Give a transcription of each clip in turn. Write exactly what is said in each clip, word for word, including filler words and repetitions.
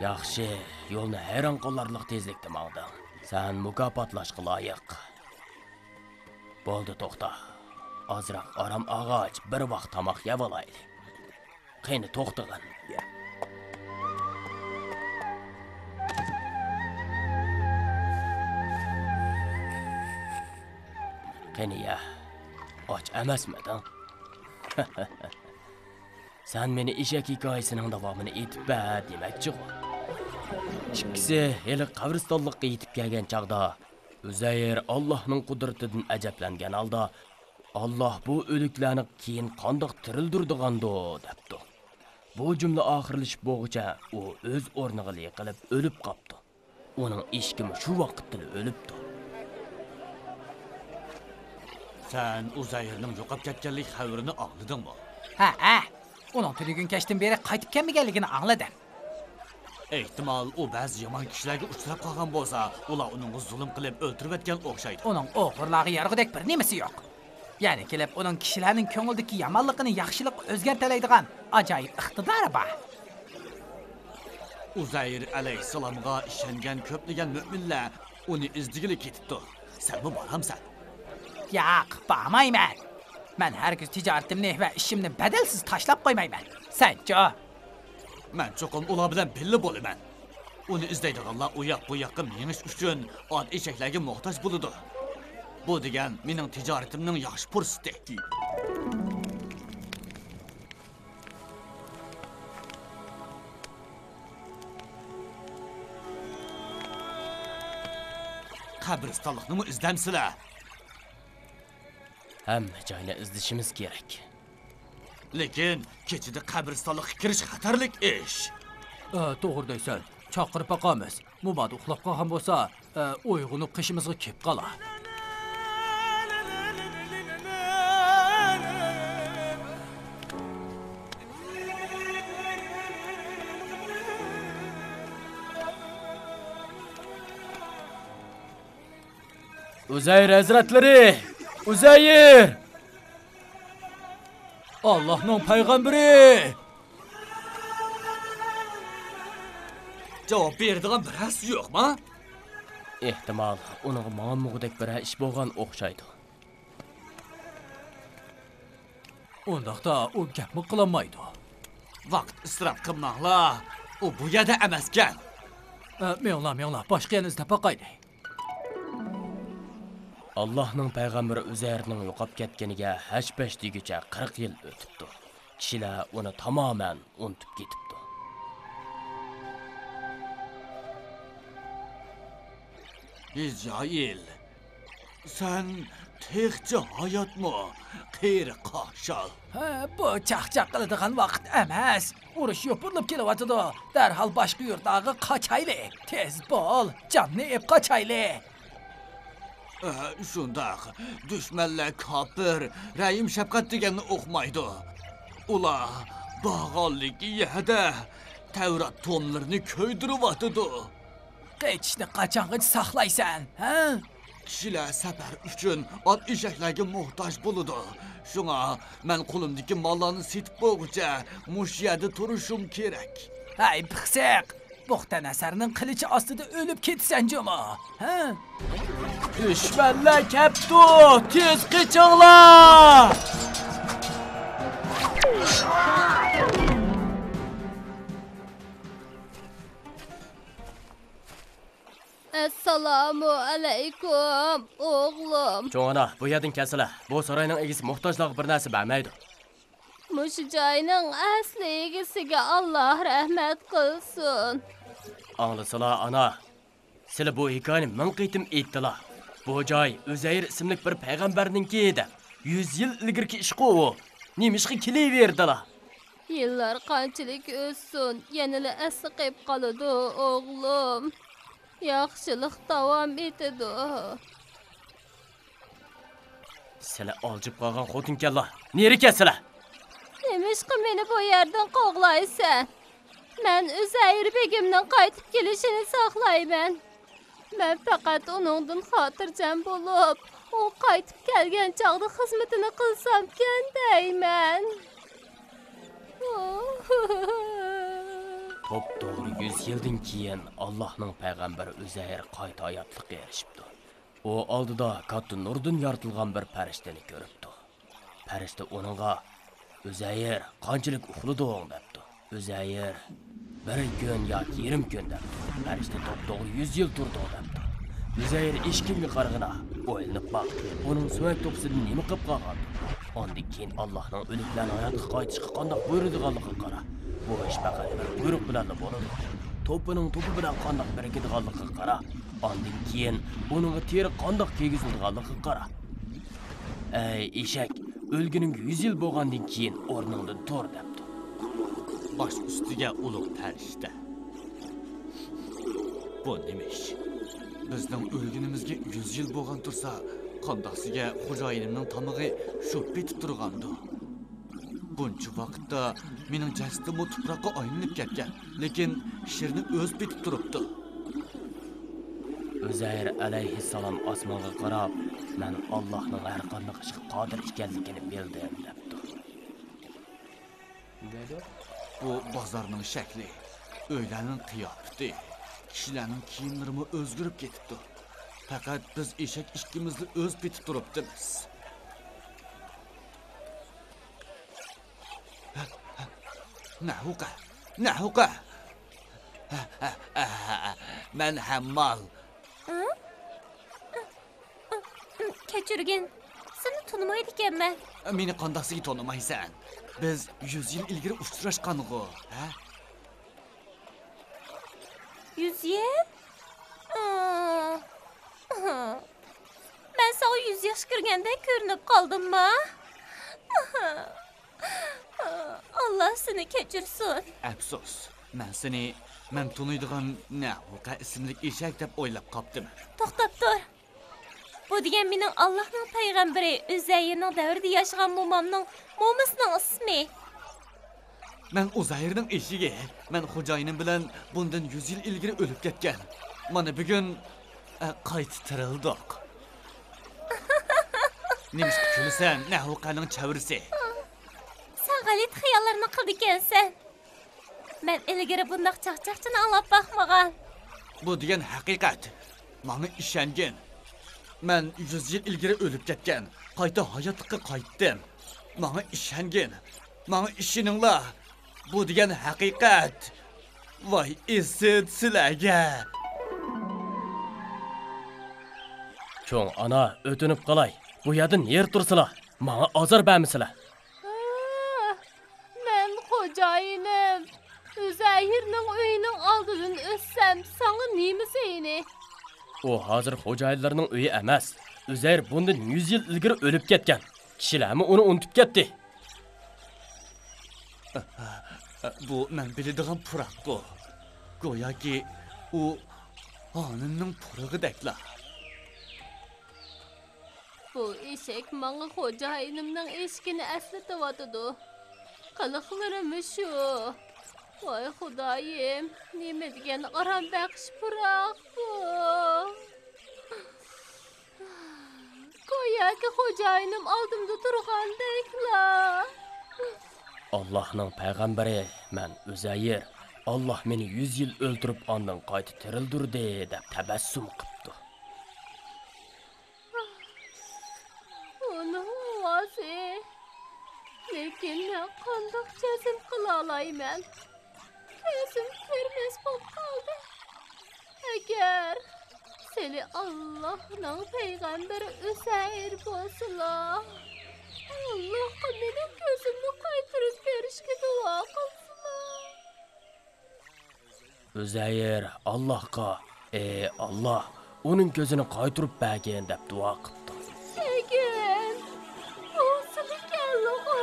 ياخشى، يولنى ھەيران قالارلىق تېزلىكتە ماڭدىڭ. سەن مۇكاپاتلاشقا لايىق. بولدى، توختا. ئازراق ئارام ئالغاچ، بىر ۋاق تاماق يەۋالايلى. قېنى، توختىغىن. قېنى يە. ئاچ ئەمەسمىدىڭ؟ سەن مېنى ئېشەك ھېكايىسىنىڭ داۋامىنى ئېيتىپ بەر دېمەكچىغۇ. ئىككىسى ھېلىقى قەبرىستانلىققا يېتىپ كەلگەن چاغدا، ئۈزەير ئاللاھنىڭ قۇدرىتىدىن ئەجەبلەنگەن ھالدا، «ئاللاھ بۇ ئۆلۈكلەرنى كېيىن قانداق تىرىلدۈرىدىغاندۇ؟» دەپتۇ. بۇ جۈملە ئاخىرلىشىپ بولغۇچە ئۇ ئۆز ئورنىغىلا يىقىلىپ ئۆلۈپ قاپتۇ. ئۇنىڭ ئېشىكىمۇ شۇ ۋاقىتتىلا ئۆلۈپتۇ. سەن ئۇزەيرنىڭ يوقاپ كەتكەنلىك خەۋىرىنى ئاڭلىدىڭمۇ؟ ھە، ھە. ئۇنىڭ تۈنۈگۈن كەچتىن بېرى قايتىپ كەلمىگەنلىكىنى ئاڭلىدىم. ئېھتىمال، ئۇ بەزى يامان كىشىلەرگە ئۇچراپ قالغان بولسا، ئۇلار ئۇنىڭغا زۇلۇم قىلىپ ئۆلتۈرۈۋەتكەن ئوخشايدۇ. ئۇنىڭ ئوغرىلارغا يارىغۇدەك بىر نېمىسى يوق. يەنە كېلىپ ئۇنىڭ كىشىلەرنىڭ كۆڭلىدىكى يامانلىقىنى ياخشىلىققا ئۆزگەرتەلەيدىغان ئاجايىپ ئىقتىدارى بار. ئۇزەير ئەلەيھىسسالامغا ئىشەنگەن كۆپلىگەن مۆمىنلەر ئۇنى ئىزدىگىلى كېتىپتۇ. سەنمۇ بارامسەن؟ ياق، بارمايمەن. مەن ھەرگىز تىجارىتىمنى ۋە ئىشىمنى بەدەلسىز تاشلاپ قويمايمەن. سەنچۇ؟ مەن چوقۇم ئۇلار بىلەن بىللە بولىمەن. ئۇنى ئىزدەيدىغانلار ئۇ ياق بۇ ياققا مېڭىش ئۈچۈن ئات ئېشەكلەرگە موھتاج بولىدۇ. بۇ دېگەن مېنىڭ تىجارىتىمنىڭ ياخشى پۇرسىتى. قەبرىستانلىقنىمۇ ئىزدەمسىلە؟ ھەممە جاينى ئىزدىشىمىز كېرەك. لېكىن كېچىدە قەبرىستانلىققا كىرىش خەتەرلىك ئىش. ئە، توغرا دەيسەن. چاقىرىپ باقارمىز. مۇبادا ئۇخلاپ قالغان بولسا، ئە، ئويغىنىپ قېشىمىزغا كېلىپ قالار. ئۇزەير ھەزرەتلىرى! ئۇزەير! ئاللاھنىڭ پەيغەمبىرى! جاۋاب بېرىدىغان بىرەرسى يوقما؟ ئېھتىمال، ئۇنىڭغا ماڭالمىغۇدەك بىرەر ئىش بولغان ئوخشايدۇ. ئۇنداقتا ئۇ گەپمۇ قىلالمايدۇ. ۋاقىت ئىسراپ قىلماڭلار، ئۇ بۇ يەردە ئەمەسكەن. ئە، مېڭىڭلار، مېڭىڭلار، باشقا يەرنى ئىزدەپ باقايلى. ئاللاھنىڭ پەيغەمبىرى ئۈزەيرنىڭ يوقاپ كەتكىنىگە ھەش-پەش دېگۈچە قىرىق يىل ئۆتۈپتۇ. كىشىلەر ئۇنى تامامەن ئۇنتۇپ كېتىپتۇ. ئىزرائىل، سەن تېخىچە ھاياتمۇ، قېرى قاشال؟ ھە، بۇ چاقچاق قىلىدىغان ۋاقىت ئەمەس. ئۇرۇش يوپۇرۇلۇپ كېلىۋاتىدۇ. دەرھال باشقا يۇرتلارغا قاچايلى. تېز بول، جاننى ئېپ قاچايلى. ئە، شۇنداق. دۈشمەنلەر كاپىر، رەھىم-شەپقەت دېگەننى ئۇقمايدۇ. ئۇلار بارغانلىكى يەردە تەۋرات توملىرىنى كۆيدۈرۈۋاتىدۇ. قېچىشنى قاچانغىچە ساقلايسەن، ھە؟ كىشىلەر سەپەر ئۈچۈن ئات ئېشەكلەرگە موھتاج بولىدۇ. شۇڭا مەن قولۇمدىكى ماللارنى سېتىپ بولغۇچە مۇشۇ يەردە تۇرۇشۇم كېرەك. ھەي، پىخسىق! بۇختەنەسەرنىڭ قىلىچى ئاستىدا ئۆلۈپ كېتىسەن جۇمۇ، ھە؟ دۈشمەنلەر كەپتۇ، تېز قېچىڭلار! ئەسسالامۇ ئەلەيكۇم، ئوغلۇم. چوڭ ئانا، بۇ يەردىن كەتسىلە. بۇ ساراينىڭ ئىگىسى موھتاجلارغا بىر نەرسە بەرمەيدۇ. مۇشۇ جاينىڭ ئەسلى ئىگىسىگە ئاللا رەھمەت قىلسۇن. ئاڭلىسىلا، ئانا. سىلە بۇ ھېكايىنى مىڭ قېتىم ئېيتتىلا. بۇ جاي ئۈزەير ئىسىملىك بىر پەيغەمبەرنىڭكى دەپ. يۈز يىل ئىلگىرىكى ئىشقۇ ئۇ. نېمىشقا كېلىۋېرىدىلا؟ يىللار قانچىلىك ئۆتسۇن، يەنىلا ئەسلى قېلىپ قالىدۇ، ئوغلۇم. ياخشىلىق داۋام ئېتىدۇ. سىلە ئالجىپ قالغان خوتۇنكەنلا، نېرى كەتسىلە! نېمىشقا مېنى بۇ يەردىن قوغلايسەن؟ مەن ئۈزەير بېگىمنىڭ قايتىپ كېلىشىنى ساقلايمەن. مەن پەقەت ئۇنىڭدىن خاتىرجەم بولۇپ، ئۇ قايتىپ كەلگەن چاغدا خىزمىتىنى قىلسامكەن دەيمەن. توپتوغرا يۈز يىلدىن كېيىن ئاللاھنىڭ پەيغەمبىرى ئۈزەير قايتا ھاياتلىققا ئېرىشىپتۇ. ئۇ ئالدىدا كاتتا نۇردىن يارىتىلغان بىر پەرىشتىنى كۆرۈپتۇ. پەرىشتە ئۇنىڭغا، «ئۈزەير، قانچىلىك ئۇخلىدىڭ؟» دەپتۇ. ئۈزەير، «بىر كۈن ياكى يېرىم كۈن» دەپتۇ. پەرىشتە، «توپتوغرا يۈز يىل تۇردۇڭ» دەپتۇ. ئۈزەير ئىشىكىڭگە قارىغىنا، ئويلىنىپ باق، ئۇنىڭ سۆڭەك توپىسىدىن نېمە قىلىپ قالغاندۇ؟ ئاندىن كېيىن ئاللاھنىڭ ئۆلۈكلەرنىڭ ھاياتقا قايتىشقا قانداق بۇيرۇيدىغانلىقىغا قارا. بۇ ئىش پەقەت بىر بۇيرۇق بىلەنلا بولىدۇ. توپىنىڭ توپى بىلەن قانداق بىرىكىدىغانلىقىغا قارا. ئاندىن كېيىن ئۇنىڭغا تېرە قانداق كىيگۈزۈلىدىغانلىقىغا قارا. ئەي ئېشەك، ئۆلگىنىڭگە يۈز يىل بولغاندىن كېيىن ئورنۇڭدىن تۇر دەپتۇ. باش ئۈستىگە ئۇلۇغ پەرىشتە. بۇ نېمە ئىش؟ بىزنىڭ ئۆلگىنىمىزگە يۈز يىل بولغان تۇرسا، قانداقسىگە خوجايىنىمنىڭ تامىقى شۇ پېتىپ تۇرغاندۇ؟ بۇنچە ۋاقىتتا مېنىڭ جەسىتىممۇ تۇپراققا ئايلىنىپ كەتكەن، لېكىن شىرنى ئۆزى پېتىپ تۇرۇپتۇ. ئۈزەير ئەلەيھىسسالام ئاسمانغا قاراپ، «مەن ئاللاھنىڭ ھەر قانداق ئىشقا قادىر ئىكەنلىكىنى بىلدىم» دەپتۇ. بۇ بازارنىڭ شەكلى، ئۆيلەرنىڭ قىياپىتى، كىشىلەرنىڭ كىيىملىرىمۇ ئۆزگىرىپ كېتىپتۇ. پەقەت بىز ئېشەك ئىككىمىزلا ئۆز پېتى تۇرۇپتىمىز. نەھۇقە! نەھۇقە! مەن ھەممال. ھە؟ كەچۈرگىن، سېنى تونۇمايدىكەنمەن. مېنى قانداقسىگە تونۇمايسەن؟ بىز يۈز يىل ئىلگىرى ئۇچراشقانغۇ، ھە؟ يۈز يىل؟ ئا، ئا. مەن ساڭا يۈز ياش كىرگەندەك كۆرۈنۈپ قالدىمما؟ ئا، ئا. ئاللا سېنى كەچۈرسۇن. ئەپسۇس، مەن سېنى مەن تونۇيدىغان نەھۇقە ئىسىملىك ئېشەك دەپ ئويلاپ قاپتىمەن. توختاپ تۇر. بۇ دېگەن مېنىڭ ئاللاھنىڭ پەيغەمبىرى ئۈزەيرنىڭ دەۋرىدە ياشىغان مومامنىڭ مومىسىنىڭ ئىسمى. مەن ئۇزەيرنىڭ ئېشىگى. مەن خوجايىنىم بىلەن بۇندىن يۈز يىل ئىلگىرى ئۆلۈپ كەتكەن. مانا بۈگۈن، ئە، قايتا تىرىلدۇق. نېمىشقا كۈلىسەن، نەھۇقەنىڭ چەۋرىسى؟ سەن غەلىتە خىياللارنى قىلىدىكەنسەن. مەن ئىلگىرى بۇنداق چاقچاقچىنى ئاڭلاپ باقمىغان. بۇ دېگەن ھەقىقەت. ماڭا ئىشەنگىن. مەن يۈز يىل ئىلگىرى ئۆلۈپ كەتكەن، قايتا ھاياتلىققا قايتتىم. ماڭا ئىشەنگىن. ماڭا ئىشىنىڭلار. بۇ دېگەن ھەقىقەت. ۋاي ئىسىت سىلەرگە! چوڭ ئانا، ئۆتۈنۈپ قالاي، بۇ يەردىن نېرى تۇرسىلا، ماڭا ئازار بەرمىسىلە. ھا، مەن خوجايىنىم ئۈزەيرنىڭ ئۆيىنىڭ ئالدىدىن ئۆتسەم، ساڭا نېمە زىيىنى؟ ئۇ ھازىر خوجايىنلىرىنىڭ ئۆيى ئەمەس. ئۈزەير بۇندىن يۈز يىل ئىلگىرى ئۆلۈپ كەتكەن. كىشىلەرمۇ ئۇنى ئۇنتۇپ كەتتى. بۇ مەن بىلىدىغان پۇراققۇ. گوياكى ئۇ خانىمنىڭ پۇرىقىدەكلا. بۇ ئېشەك ماڭا خوجايىنىمنىڭ ئېشىكىنى ئەسلىتىۋاتىدۇ. قىلىقلىرىمۇ شۇ. ۋاي خۇدايىم، نېمە دېگەن ئارام بەخش پۇراق بۇ. گوياكى خوجايىنىم ئالدىمدا تۇرغاندەكلا. ئاللاھنىڭ پەيغەمبىرى، مەن ئۈزەير، ئاللاھ مېنى يۈز يىل ئۆلتۈرۈپ، ئاندىن قايتا تىرىلدۈردى، دەپ تەبەسسۇم قىپتۇ. ئۇنىڭ ئاۋازى. لېكىن مەن قانداق جەزم قىلالايمەن؟ كۆزۈم كۆرمەس بولۇپ قالدى. ئەگەر سىلى ئاللاھنىڭ پەيغەمبىرى ئۈزەير بولسىلا، ئاللاھقا مېنىڭ كۆزۈمنى قايتۇرۇپ بېرىشكە دۇئا قىلسىلا. ئۈزەير ئاللاھقا، ئى ئاللاھ، ئۇنىڭ كۆزىنى قايتۇرۇپ بەرگىن، دەپ دۇئا قىپتۇ. لېكىن بولسىمىكەنلىغۇ؟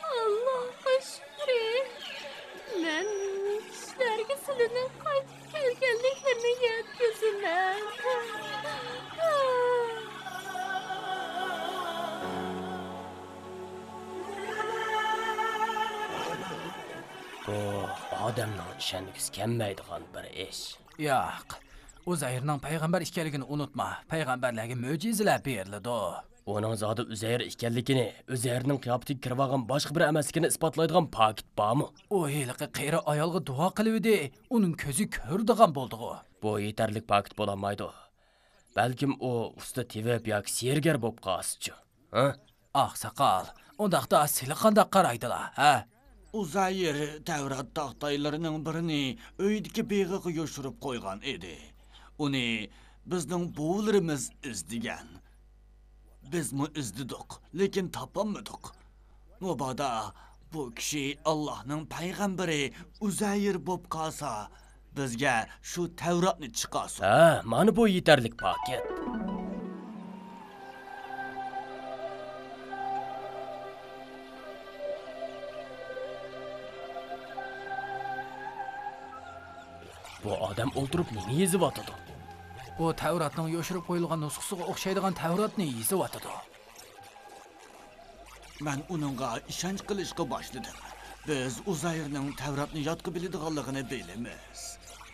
ئاللاھقا شۈكرى، مەن كىشىلەرگە سىلىنىڭ قايتىپ كەلگەنلىكلىرىنى يەتكۈزىمەن. بۇ ئادەمنىڭ ئىشەنگۈسى كەلمەيدىغان بىر ئىش. ياق، ئۇزەيرنىڭ پەيغەمبەر ئىكەنلىكىنى ئۇنتۇما، پەيغەمبەرلەرگە مۆجىزىلەر بېرىلىدۇ. ئۇنىڭ زادى ئۈزەير ئىكەنلىكىنى، ئۈزەيرنىڭ قىياپىتىگە كىرىۋالغان باشقا بىر ئەمەسلىكىنى ئىسپاتلايدىغان پاكىت بارمۇ؟ ئۇ ھېلىقى قېرى ئايالغا دۇئا قىلىۋىدى، ئۇنىڭ كۆزى كۆرىدىغان بولدىغۇ. بۇ يېتەرلىك پاكىت بولالمايدۇ. بەلكىم ئۇ ئۇستا تېۋىپ ياكى سېھىرگەر بولۇپ قالسىچۇ؟ ھە؟ ئاقساقال، ئۇنداقتا سىلە قانداق قارايدىلا، ھە؟ ئۇزەير تەۋرات تاختايلىرىنىڭ بىرىنى ئۆيدىكى بېغىغا يوشۇرۇپ قويغان ئىدى. ئۇنى بىزنىڭ بوۋىلىرىمىز ئىزدىگەن. بىزمۇ ئىزدىدۇق، لېكىن تاپالمىدۇق. مۇبادا بۇ كىشى ئاللاھنىڭ پەيغەمبىرى ئۇزەير بولۇپ قالسا، بىزگە شۇ تەۋراتنى چىقارسۇن. ھە، مانا بۇ يېتەرلىك پاكىت. بۇ ئادەم ئولتۇرۇپ نېمە يېزىۋاتىدۇ؟ بۇ تەۋراتنىڭ يوشۇرۇپ قويۇلغان نۇسخىسىغا ئوخشايدىغان تەۋراتنى يېزىۋاتىدۇ. مەن ئۇنىڭغا ئىشەنچ قىلىشقا باشلىدىم. بىز ئۇزەيرنىڭ تەۋراتنى يادقا بىلىدىغانلىقىنى بىلىمىز.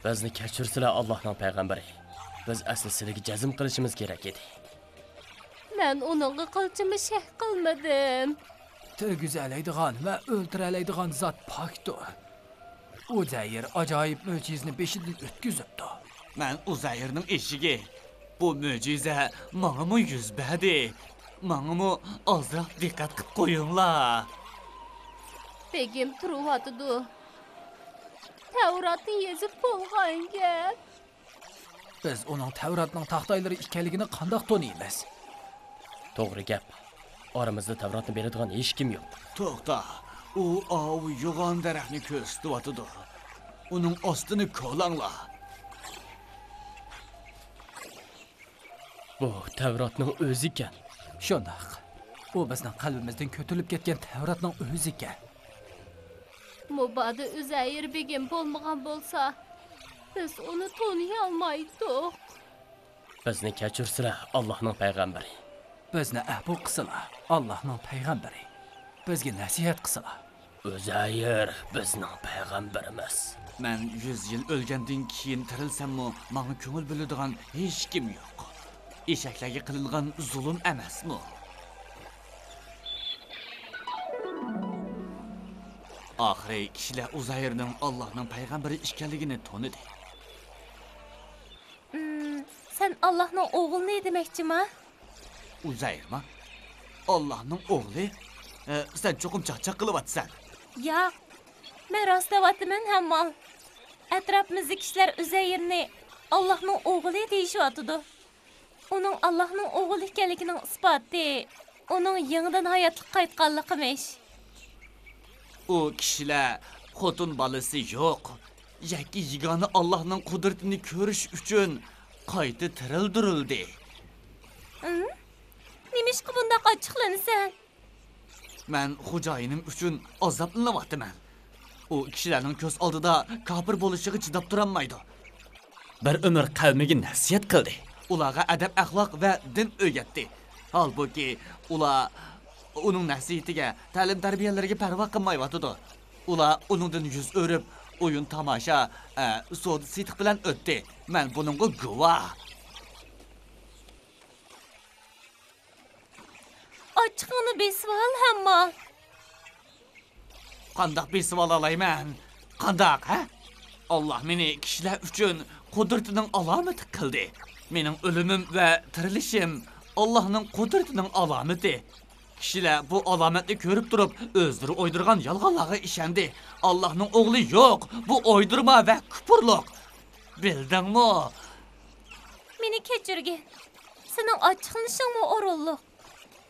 بىزنى كەچۈرسىلە، ئاللاھنىڭ پەيغەمبىرى. بىز ئەسلى سىلىگە جەزم قىلىشىمىز كېرەك ئىدى. مەن ئۇنىڭغا قىلچىمۇ شەك قىلمىدىم. تىرگۈزەلەيدىغان ۋە ئۆلتۈرەلەيدىغان زات پاكتۇر. ئۇزەير ئاجايىپ مۆجىزىنى بېشىدىن ئۆتكۈزۈپتۇ. مەن ئۇزەيرنىڭ ئېشىكى. بۇ مۆجىزە ماڭىمۇ يۈز بەردى. ماڭىمۇ ئازراق دىققەت قىپ قويۇڭلار. بېگىم تۇرۇۋاتىدۇ. تەۋراتنى يېزىپ بولغان گەپ. بىز ئۇنىڭ تەۋراتنىڭ تاختايلىرى ئىكەنلىكىنى قانداق تونۇيمىز؟ توغرا گەپ. ئارىمىزدا تەۋراتنى بىلىدىغان ھېچكىم يوق. توختا، ئۇ ئاۋۇ يوغان دەرەخنى كۆرسىتىۋاتىدۇ. ئۇنىڭ ئاستىنى كولاڭلار. بۇ تەۋراتنىڭ ئۆزى ئىكەن. شۇنداق. ئۇ بىزنىڭ قەلبىمىزدىن كۆتۈرۈلۈپ كەتكەن تەۋراتنىڭ ئۆزى ئىكەن. مۇبادا ئۈزەير بېگىم بولمىغان بولسا، بىز ئۇنى تونۇيالمايتتۇق. بىزنى كەچۈرسىلە، ئاللاھنىڭ پەيغەمبىرى. بىزنى ئەپۇ قىسىلا، ئاللاھنىڭ پەيغەمبىرى. بىزگە نەسىھەت قىسىلا. ئۈزەير بىزنىڭ پەيغەمبىرىمىز. مەن يۈز يىل ئۆلگەندىن كېيىن تىرىلسەممۇ، ماڭا كۆڭۈل بۆلىدىغان ھېچكىم يوق. ئېشەكلەرگە قىلىنغان زۇلۇم ئەمەسمۇ؟ ئاخىرى كىشىلەر ئۇزەيرنىڭ ئاللاھنىڭ پەيغەمبىرى ئىكەنلىكىنى تونۇدى. ئىم، سەن ئاللاھنىڭ ئوغلىنى دېمەكچىما؟ ئۇزەيرما؟ ئاللاھنىڭ ئوغلى؟ ئە، سەن چوقۇم چاقچاق قىلىۋاتىسەن. ياق، مەن راست دەۋاتىمەن، ھەممال. ئەتراپىمىزدىكى كىشىلەر ئۈزەيرنى ئاللاھنىڭ ئوغلى دېيىشىۋاتىدۇ. ئۇنىڭ ئاللاھنىڭ ئوغلى ئىكەنلىكىنىڭ ئىسپاتى ئۇنىڭ يېڭىدىن ھاياتلىققا قايتقانلىقىمىش. ئۇ كىشىلەر خوتۇن بالىسى يوق، يەككە يېگانە ئاللاھنىڭ قۇدرىتىنى كۆرۈش ئۈچۈن قايتا تىرىلدۈرۈلدى. ئىم؟ نېمىشقا بۇنداق ئاچچىقلىنىسەن؟ مەن خوجايىنىم ئۈچۈن ئازابلىنىۋاتىمەن. ئۇ كىشىلەرنىڭ كۆز ئالدىدا كاپىر بولۇشىغا چىداپ تۇرالمايدۇ. بىر ئۆمۈر قەۋمىگە نەسىھەت قىلدى. ئۇلارغا ئەدەپ-ئەخلاق ۋە دىن ئۆگەتتى. ھالبۇكى، ئۇلار ئۇنىڭ نەسىھىتىگە، تەلىم-تەربىيەلىرىگە پەرۋا قىلمايۋاتىدۇ. ئۇلار ئۇنىڭدىن يۈز ئۆرۈپ، ئويۇن-تاماشا، ئە، سودا-سېتىق بىلەن ئۆتتى. مەن بۇنىڭغا گۇۋاھ. ئاچچىقىڭنى بېسىۋال، ھەممال. قانداق بېسىۋالالايمەن؟ قانداق، ھە؟ ئاللاھ مېنى كىشىلەر ئۈچۈن قۇدرىتىنىڭ ئالامىتى قىلدى. مېنىڭ ئۆلۈمۈم ۋە تىرىلىشىم ئاللاھنىڭ قۇدرىتىنىڭ ئالامىتى. كىشىلەر بۇ ئالامەتنى كۆرۈپ تۇرۇپ، ئۆزلىرى ئويدۇرغان يالغانلارغا ئىشەندى. ئاللاھنىڭ ئوغلى يوق، بۇ ئويدۇرما ۋە كۇپۇرلۇق. بىلدىڭمۇ؟ مېنى كەچۈرگىن. سېنىڭ ئاچچىقلىنىشىڭمۇ ئورۇنلۇق.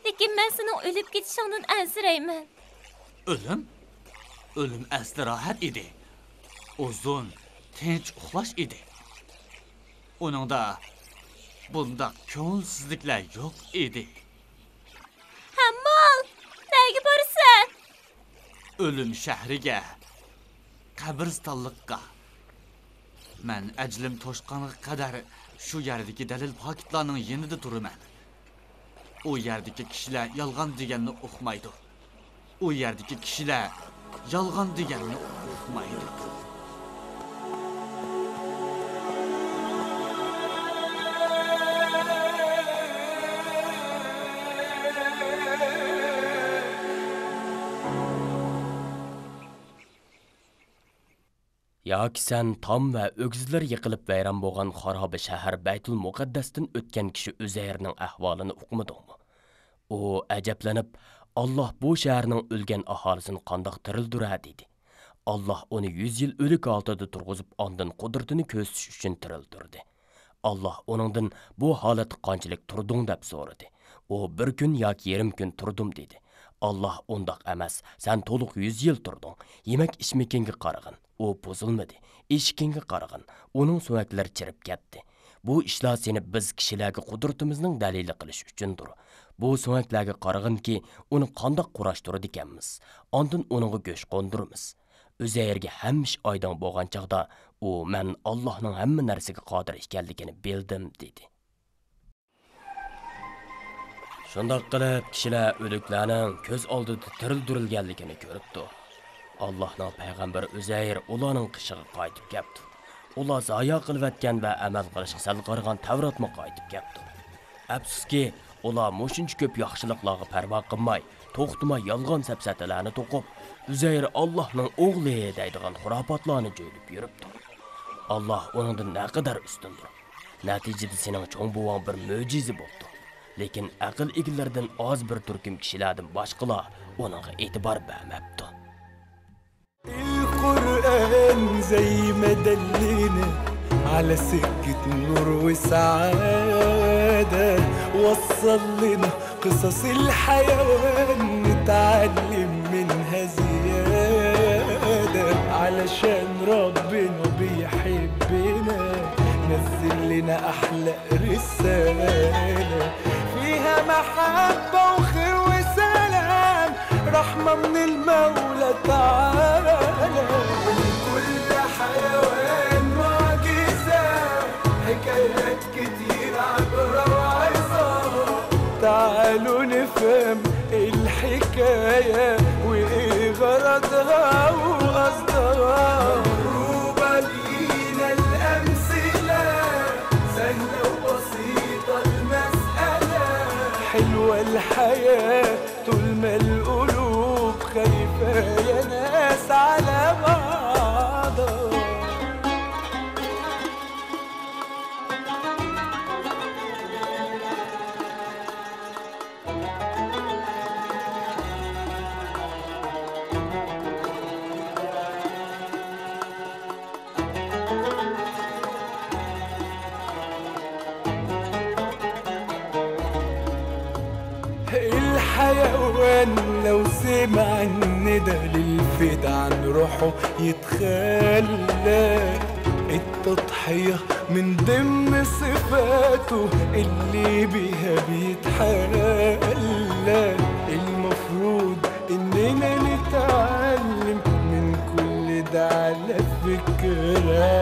لېكىن مەن سېنىڭ ئۆلۈپ كېتىشىڭدىن ئەنسىرەيمەن. ئۆلۈم؟ ئۆلۈم ئەسلى راھەت ئىدى. ئۇزۇن، تىنچ ئۇخلاش ئىدى. ئۇنىڭدا بۇنداق كۆڭۈلسىزلىكلەر يوق ئىدى. ھەممال، نەگە بارىسەن؟ ئۆلۈم شەھىرىگە، قەبرىستانلىققا. مەن ئەجىلىم توشقانغا قەدەر شۇ يەردىكى دەلىل-پاكىتلارنىڭ يېنىدا تۇرىمەن. ئۇ يەردىكى كىشىلەر يالغان دېگەننى ئۇقمايدۇ. ئۇ يەردىكى كىشىلەر يالغان دېگەننى ئۇقمايدۇ. ياكى سەن تام ۋە ئۆگزىلىرى يىقىلىپ ۋەيران بولغان خارابە شەھەر بەيتۇل مۇقەددەستىن ئۆتكەن كىشى ئۈزەيرنىڭ ئەھۋالىنى ئۇقمىدىڭمۇ؟ ئۇ ئەجەبلىنىپ، «ئاللاھ بۇ شەھەرنىڭ ئۆلگەن ئاھالىسىنى قانداق تىرىلدۈرە؟» دېدى. ئاللاھ ئۇنى يۈز يىل ئۆلۈك ھالىتىدە تۇرغۇزۇپ، ئاندىن قۇدرىتىنى كۆرسىتىش ئۈچۈن تىرىلدۈردى. ئاللاھ ئۇنىڭدىن «بۇ ھالەتتە قانچىلىك تۇردۇڭ؟» دەپ سورىدى. ئۇ «بىر كۈن ياكى يېرىم كۈن تۇردۇم» دېدى. ئاللاھ «ئۇنداق ئەمەس، سەن تولۇق يۈز يىل تۇردۇڭ. يېمەك-ئىچمىكىڭگە قارىغىن، ئۇ بۇزۇلمىدى. ئېشىكىڭگە قارىغىن، ئۇنىڭ سۆڭەكلىرى چىرىپ كەتتى. بۇ ئىشلار سېنى بىز كىشىلەرگە قۇدرىتىمىزنىڭ دەلىلى قىلىش ئۈچۈندۇر. بۇ سۆڭەكلەرگە قارىغىنكى، ئۇنى قانداق قۇراشتۇرىدىكەنمىز. ئاندىن ئۇنىڭغا گۆش قوندۇرىمىز.» ئۈزەيرگە ھەممە ئىش ئايدىڭ بولغان چاغدا، ئۇ «مەن ئاللاھنىڭ ھەممە نەرسىگە قادىر ئىكەنلىكىنى بىلدىم» دېدى. شۇنداق قىلىپ، كىشىلەر ئۆلۈكلەرنىڭ كۆز ئالدىدا تىرىلدۈرۈلگەنلىكىنى كۆرۈپتۇ. ئاللاھنىڭ پەيغەمبىرى ئۈزەير ئۇلارنىڭ قېشىغا قايتىپ كەپتۇ. ئۇلار زايە قىلىۋەتكەن ۋە ئەمەل قىلىشقا سەل قارىغان تەۋراتمۇ قايتىپ كەپتۇ. ئەپسۇسكى، ئۇلار مۇشۇنچە كۆپ ياخشىلىقلارغا پەرۋا قىلماي، توختىماي يالغان سەپسەتىلەرنى توقۇپ، ئۈزەير ئاللاھنىڭ ئوغلى دەيدىغان خۇراپاتلارنى جۆيلۈپ يۈرۈپتۇ. ئاللاھ ئۇنىڭدىن نەقەدەر ئۈستۈندۇر. نەتىجىدە سېنىڭ چوڭ بوۋاڭ بىر مۆجىزە بوپتۇ. لېكىن ئەقىل ئىگىلىرىدىن ئاز بىر تۈركۈم كىشىلەردىن باشقىلار ئۇنىڭغا ئېتىبار بەرمەپتۇ. القرآن زي ما دلنا على سكة نور وسعادة، وصل لنا قصص الحيوان نتعلم منها زيادة، علشان ربنا بيحبنا نزل لنا أحلى رسالة فيها محبة وخير وسلام، رحمة من المولى تعالى. كل حيوان معجزة، حكايات كتير عبرة وعظة. تعالوا نفهم الحكاية وإيه غرضها وقصدها. مضروبة لينا الأمثلة، سهلة وبسيطة المسألة. حلوة الحياة طول ما القلوب خايفة يا ناس على بعضها. الحيوان لو سمع الندى للفدا عن روحه يتخلى. التضحية من ضمن صفاته اللي بيها بيتحلى. المفروض إننا نتعلم من كل ده على فكرة،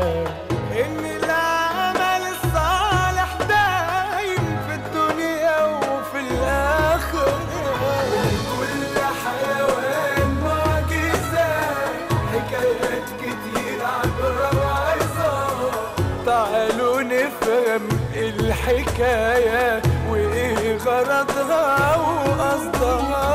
إن العمل الصالح دايم في الدنيا وفي الآخرة. كل حيوان معجزة، حكايات كتير عبرة وعظة. تعالوا نفهم الحكاية وإيه غرضها وقصدها.